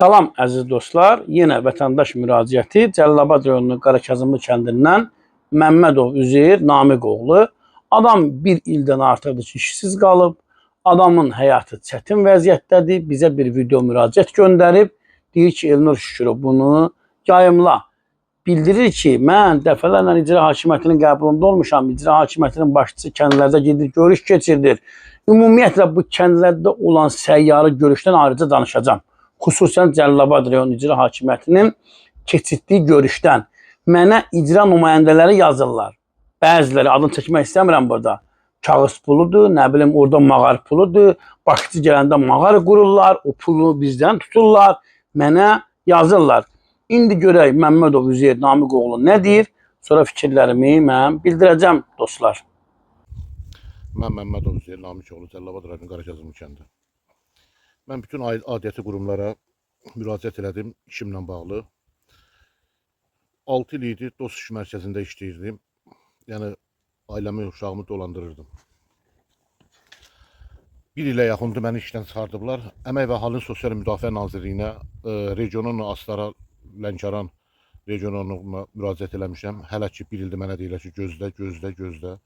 Salam əziz dostlar, yenə vətəndaş müraciəti Cəlilabad rayonunun Qarakazımlı kəndindən Məmmədov Üzeyir Namiqoğlu. Adam bir ildən artıqdır ki, işsiz qalıb. Adamın həyatı çətin vəziyyətdədir. Bizə bir video müraciət göndərib. Deyir ki, Elnur Şükürov bunu yayımla. Bildirir ki, mən dəfələrlə icra hakimiyyətinin qəbulunda olmuşam. İcra hakimiyyətinin başçısı kəndlərdə gedir, görüş keçirdir. Ümumiyyətlə bu kəndlərdə olan səyyarı görüşdən ayrıca danışacağam. Xüsusən Cəlilabad rayon icra hakimiyyətinin keçirtdiyi görüşdən mənə icra nümayəndələri yazırlar. Bəziləri adını çəkmək istəmirəm burada. Kağız puludur, nə bilim orada mağar puludur. Başçı gələndə mağar qururlar, o pulu bizdən tuturlar, mənə yazırlar. İndi görək Məmmədov Üzeyir Namiqoğlu nə deyir? Sonra fikirlərimi mən bildirəcəm dostlar. Mən Məmmədov Üzeyir Namiqoğlu, Cəlilabad rayonu Qarakazımlı kəndi. Mən bütün aidiyyəti qurumlara müraciət elədim işimlə bağlı. 6 il idi Dost İş Mərkəzində işləyirdim. Yəni ailəmi, uşağımı dolandırırdım. Bir ilə yaxındır məni işdən çıxardıblar. Əmək və Əhalinin Sosial Müdafiə Nazirliyinə, regionun Astara, Lənkəran regionuna müraciət eləmişəm. Hələ ki bir ildir mənə deyirlər ki, gözlə, gözlə, gözlə.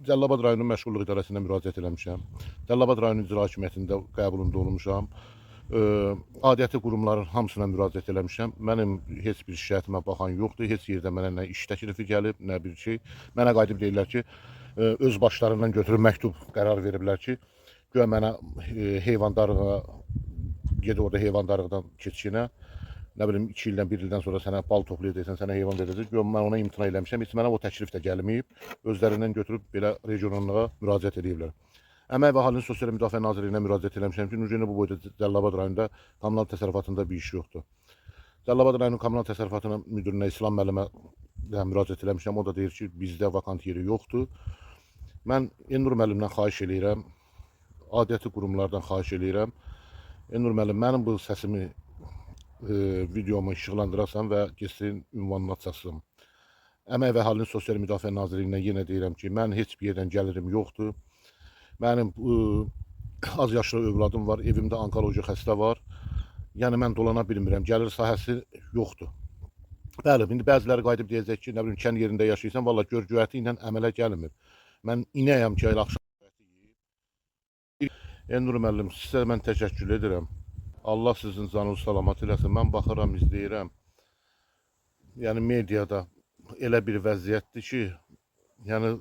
Cəlilabad rayonu Məşğulluq İdarəsinə müraciət eləmişəm. Cəlilabad rayonu İcra Hakimiyyətində qəbulunda olmuşam. Aidiyyəti qurumların hamısına müraciət eləmişəm. Mənim heç bir şikayətimə baxan yoxdur. Heç yerdə mənə nə iş təklifi gəlib, nə bir şey. Mənə qayıdıb deyirlər ki, öz başlarından götürüb məktub qərar veriblər ki, güya mənə heyvandarlığa ged orada heyvandarlıqdan keçkinə nə bilim 2 ildən, 1 ildən sonra sənə bal toplayacaqsan, sənə heyvan verəcək. Güya mən ona imtina eləmişəm. Heç mənə o təklif də gəlməyib. Özlərindən götürüb belə regionallığa müraciət ediblər. Əmək və Əhalinin Sosial Müdafiə Nazirliyinə müraciət eləmişəm ki, Nurgene bu boyda Cəlilabad rayonunda kommunal təsərrüfatında bir iş yoxdur. Cəlilabad rayonu kommunal təsərrüfatının müdirinə İslam müəllimə də müraciət eləmişəm. O da deyir ki, bizdə vakant yeri yoxdur. Mən Elnur müəllimdən xahiş eləyirəm. Aidiyyəti qurumlardan xahiş eləyirəm. Elnur müəllim, mənim bu səsimi, videomu işıqlandırasan və getsin ünvanına çatsın. Əmək və Əhalinin Sosial Müdafiə Nazirliyindən yenə deyirəm ki, mən heç bir yerdən gəlirim yoxdur. Mənim az yaşlı övladım var, evimdə onkoloji xəstə var. Yəni mən dolana bilmirəm, gəlir sahəsi yoxdur. Bəli, indi bəziləri qayıdıb deyəcək ki, nə bilim kənd yerində yaşayırsan, vallah gör göyərti ilə əmələ gəlmir. Mən inəyəm ki, elə axşam göyərti yeyib. Elnur müəllim, sizə mən təşəkkür edirəm. Allah sizin canınızı salamat eləsin. Mən baxıram, izləyirəm. Yəni mediada elə bir vəziyyətdir ki, yəni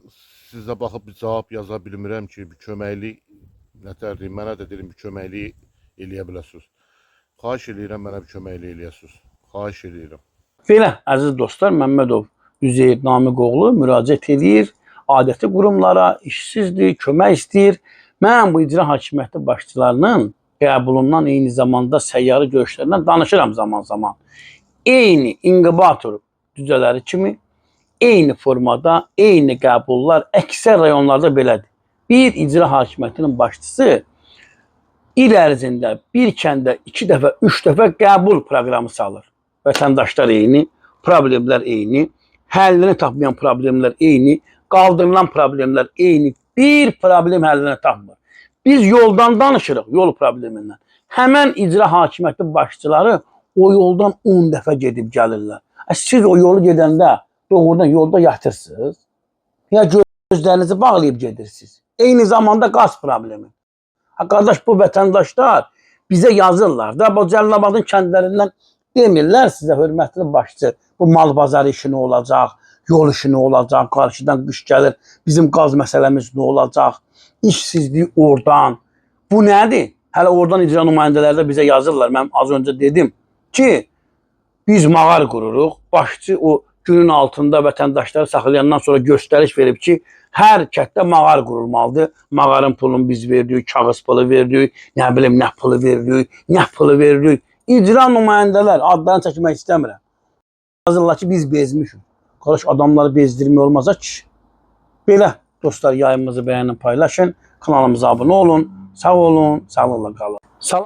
sizə baxıb bir cavab yaza bilmirəm ki, bir köməklik nətər deyim, mənə də deyim bir köməklik eləyə biləsiniz. Xahiş eləyirəm mənə bir köməklik eləyəsiniz. Xahiş eləyirəm. Belə əziz dostlar, Məmmədov Üzeyir Namiqoğlu müraciət edir adəti qurumlara, işsizdir, kömək istəyir. Mən bu icra hakimiyyəti başçılarının qəbulundan eyni zamanda səyyarı görüşlərindən danışıram zaman-zaman. Eyni inkubator cücələri kimi eyni formada, eyni qəbullar əksər rayonlarda belədir. Bir icra hakimiyyətinin başçısı il ərzində bir kəndə 2 dəfə, 3 dəfə qəbul proqramı salır. Vətəndaşlar eyni, problemlər eyni, həllini tapmayan problemlər eyni, qaldırılan problemlər eyni. Bir problem həllini tapmır. Biz yoldan danışırıq, yol problemindən. Həmən icra hakimiyyəti başçıları o yoldan 10 dəfə gedib gəlirlər. Siz o yolu gedəndə doğrudan yolda yatırsınız. Ya gözlərinizi bağlayıb gedirsiniz. Eyni zamanda qaz problemi. Ha qardaş bu vətəndaşlar bizə yazırlar da bu Cəlilabadın kəndlərindən demirlər sizə hörmətli başçı bu mal bazarı işi nə olacaq, yol işi nə olacaq, qarşıdan qış gəlir, bizim qaz məsələmiz nə olacaq, işsizlik oradan. Bu nədir? Hələ oradan icra nümayəndələri də bizə yazırlar. Mən az öncə dedim ki, biz mağar qururuq. Başçı o günün altında vətəndaşları saxlayandan sonra göstəriş verib ki, hər kənddə mağar qurulmalıdır. Mağarın pulunu biz veririk, kağız pulu veririk, nə bilim nə pulu veririk, nə pulu veririk. İcra nümayəndələr adlarını çəkmək istəmirəm. Yazırlar ki, biz bezmişik. Qardaş adamları bezdirmək olmaz ki. Belə dostlar yayımımızı bəyənin, paylaşın, kanalımıza abunə olun. Sağ olun, sağlıqla qalın. Salam.